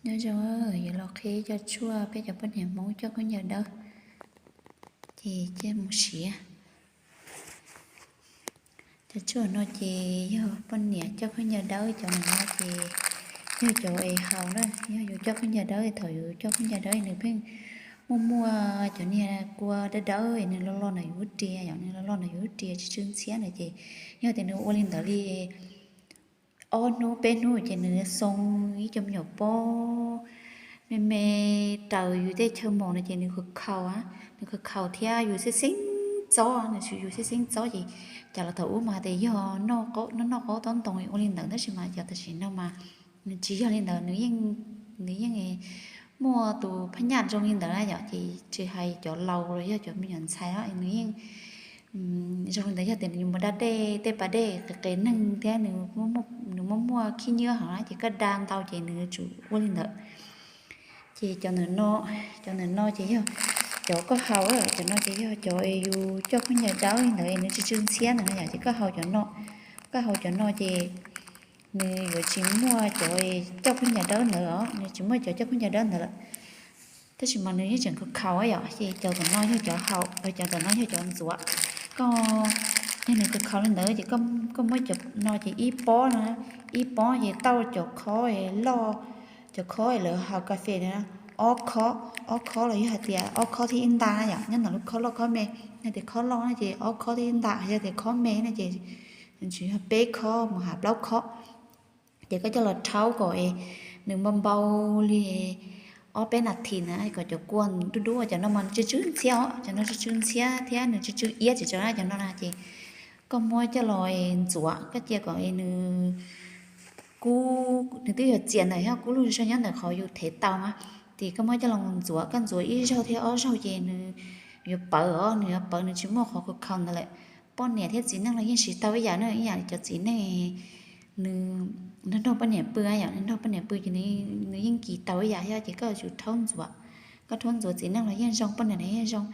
Nyob zoo, yuav los qhia cov tshuaj peb cov poj niam Hmoob coj khaub ncaws dawb, ces cia mus siv. Cov tshuaj no ces yog poj niam coj khaub ncaws dawb, cov no ces yog cov es haus na, yog yus coj khaub ncaws dawb, thaum yus coj khaub ncaws dawb nws pheej muaj muaj cov niag kua dawb dawb nws lo lo ntawm yus lub ris, yog nws lo lo ntawm yus lub ris tsw tsw ntxhiab na ces yog tias nws ua li ntawd li ob hnub peb hnub ces nws xoo ib co me nyuam pob me me raws yus tej chaw mos no ces nws khaus khaus, nws khaus khaus thiab yus xeeb xeeb txob, nws tsuas yus xeeb xeeb txob ces cas los thaum ub mas tias yog noj noj qaub taub ntoo ua li ntawd tab sis mas cov tam sim no mas nws tsis yog li ntawd, nws yeej muaj tus phab nyaj zoo li ntawd na yom, ces tsis hais cov laus los yog cov me nyuam ntxhais los nws yeej zoo li ntawd, yog tias nws mus da dej tej pas dej qis qis neeg thiab nws muaj muaj khib nyiab hov na ces koj da ntau ces nws tsum ua li ntawd. Ces cov ntawm no, cov ntawm no ces yog cov koj haus, cov no ces yog cov yus coj khaub ncaws dawb li ntawd nws tsw tsw ntxhiab ntawd na yom, ces koj haus cov no, koj haus cov no ces nws yuav tsis muaj cov coj khaub ncaws dawb ntawd os, nws tsis muaj cov coj khaub ncaws dawb ntawd lawm. Tab sis mas nws yeej tseem khaus khaus yom, ces cov ntawm no yog cov haus, cov ntawm no yog cov ntxuav. Koj, yog nws khaus khaus li ntawd ces koj muab cov no ces ib pob no, ib pob ces tauj cov khob loj, cov khob lawv haus kas fes na, ob khob, ob khob los yog hais tias ob khob thiab ib nta na yom, nyob ntawm lub khob loj khob me, yog tias khob loj no ces ob khob thiab ib nta, yog tias khob me no ces tsis yog peb khob mus hais plaub khob. Ces koj coj los rhaub kom nws npau npau li ob peb nas this na kom cov kua dub dub, cov no mas tsw tsw ntxhiab os, cov no tsw tsw ntxhiab thiab nws tsw tsw iab tsis tso na cov no na ces koj muab coj los ntxuav, koj cia kom nws kub, nws twb yog txias ntawm yog kub lug zog nyob ntawm qhov yus thev tau mas, ces koj muab coj los ntxuav, koj ntxuav ib zaug thiab ob zaug ces nws yuav pawv os, nws yuav pawv, nws tsis muaj qhov khaus khaus ntawd lawm. Poj niam thiab txiv neej los yeej siv tau ib yam na, ib yam li cov txiv neej nws nrog poj niam pw yom, nws nrog poj niam pw ces nws yeej kis tau ib yam thiab ces koj yuav tsum rhaub ntxuav, koj rhaub ntxuav txiv neej los yeej zoo, poj niam los yeej zoo.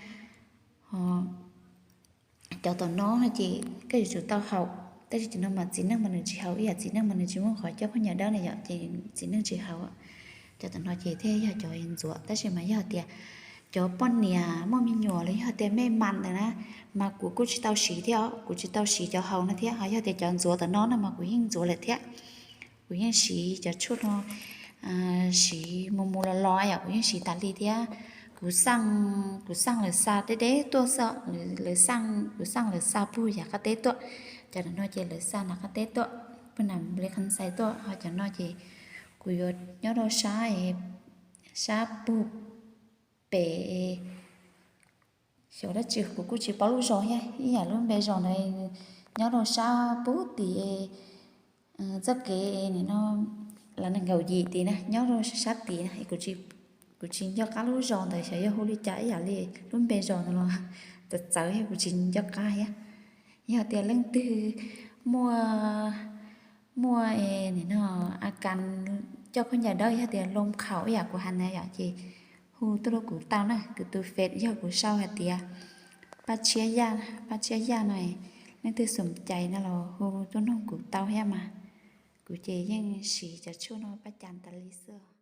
Cov tom no no ces koj yuav tsum tau haus, tab sis cov no mas txiv neej mas nws tsis haus, ib yam txiv neej mas nws tsis muaj qhov coj khaub ncaws dawb na yom, ces txiv neej tsis haus. Cov tom no ces thiaj yog cov ntxuav, tab sis mas yog tias cov poj niam muaj me nyuam los yog tias mej mas ntawd na, mas kuv kuj tsis tau siv thiab os, kuv tsis tau siv cov haus no thiab. Ho yog tias cov ntxuav tom no no mas kuv yeej ntxuav lawm thiab. Kuv yeej siv cov tshuaj no siv mus mus los los yom, kuv yeej siv tas li thiab. Kuv xaj, kuv xaj lawv xa deb deb tuaj xwb, lawv xaj, kuv xaj lawv xa puag yav qab teb tuaj. Cov no ces lawv xa nram qab teb tuaj, puag nram Npliv Qhee Xais tuaj. Ho cov no ces kuv yuav nyob rau sab, sab puag pem, xyov dab tsi kuv kuj tsis paub lub zos thiab, ib yam lub npe zos ntawd, nyob rau sab puag tim txoj kev nim no Lav Nees Nkaum Yim tid na, nyob rau sab tid na, kuv tsis nco qab lub zos ntawd xyov yog hu li cas, ib yam li lub npe zos ntawd los txawv txawv thiab kuv tsis nco qab thiab. Yog tias leej twg muaj, muaj nim no a kas coj khaub ncaws dawb, yog tias loo khaus ib yam kuv hais na yom, ces hu tuaj rau kuv tau na, kuv tus Face yog kuv sau hais tias Paj Tshiab Yaj, Paj Tshiab Yaj no, leej twg xom cai no los hu tuaj noog kuv tau thiab mas. Kuv ces yeej siv cov tshuaj no paj cas tas li xwb.